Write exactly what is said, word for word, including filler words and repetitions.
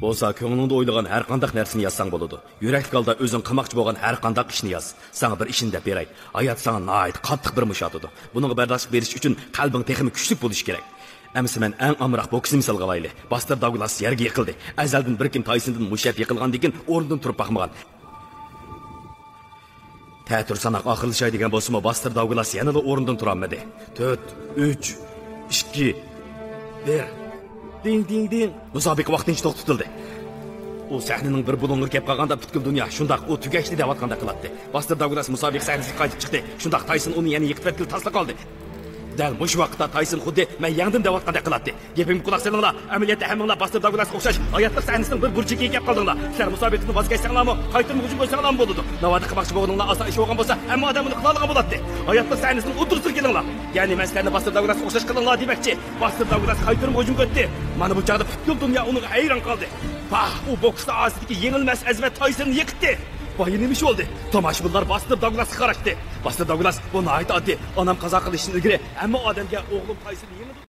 بولسا كۆڭلۈڭدە ئويلىغان ھەر قانداق نەرسىنى يازساڭ بولىدۇ. يۈرەكلىك ھالدا ئۆزۈڭ قىلماقچى بولغان ھەر قانداق ئىشنى ياز. ساڭا بىر ئىشنى دەپ بېرەي. ھايات ساڭا ناھايىتى قاتتىق بىر مۇش ئاتىدۇ. بۇنىڭغا بەرداشلىق بېرىش ئۈچۈن قەلبىڭ تېخىمۇ كۈچلۈك بولۇشى كېرەك. ئەمىسە مەن ئەڭ ئامراق بوكسنى مىسالغا ئالايلى. باستېر داگلاس يەرگە يىقىلدى. ئەزەلدىن بىر كىم تايسوندىن مۇش يەپ يىقىلغاندىن كېيىن ئورنىدىن تۇرۇپ باقمىغان. تەتۈر ساناق ئاخىرلىشاي دېگەن بولسىمۇ، باستېر داگلاس يەنىلا ئورنىدىن تۇرالمىدى. تۆت، ئۈچ، ئىككى، بىر. دىڭ، دىڭ، دىڭ. مۇسابىقە ۋاقتىنچە توختىتىلدى. ئۇ سەھنىنىڭ بىر بۇلۇڭىغا كەپ قالغاندا پۈتكۈل دۇنيا شۇنداق ئۇ تۈگەشتى دەۋاتقاندەك قىلاتتى. باستېر داگلاس مۇسابىقە سەھنىسىگە قايتىپ چىقتى. شۇنداق تايسون ئۇنى يەنە يىقىتىۋەتكىلى تاسلا قالدى. دەل مۇشۇ ۋاقىتتا تايسون خۇددى مەن يەڭدىم دەۋاتقاندەك قىلاتتى. گېپىمگە قۇلاق سېلىڭلار، ئەمەلىيەتتە ھەممىڭلار باستېر داگلاسقا ئوخشاش ھاياتلىق سەھنىسىنىڭ بىر بۇرجىكىگە كەپ قالدىڭلار. سىلەر مۇسابىقىدىن ۋاز كەچسەڭلارمۇ، قايتۇرما ھۇجۇم قويساڭلارمۇ بولىدۇ. ناۋادا قىلماقچى بولغىنىڭلار ئاسان ئىش بولغان بولسا، ھەممە ئادەم بۇنى قىلالىغان بولاتتى. ھاياتلىق سەھنىسىنىڭ ئوتتۇرىسىغا كېلىڭلار. يەنى مەن سىلەرنى باستېر داگلاسقا ئوخشاش قىلىڭلار دېمەكچى. باستېر داگلاس قايتۇرما ھۇجۇم قىلدى. مانا بۇ چاغدا پۈتكۈل دۇنيا ئۇنىڭغا ھەيران قالدى. پاھ، ئۇ بوكس ساھەسىدىكى يېڭىلمەس ئەزىمەت تايسوننى يىقىتتى. بايا نېمە ئىش بولدى؟ تاماشىبىنلار باستېر داگلاسقا قاراشتى. باستېر داگلاس، بۇ ناھايىتى ئاددىي. ئانام قازا قىلىشتىن ئىلگىرى ھەممە ئادەمگە ئوغلۇم تايسون يېڭىدۇ.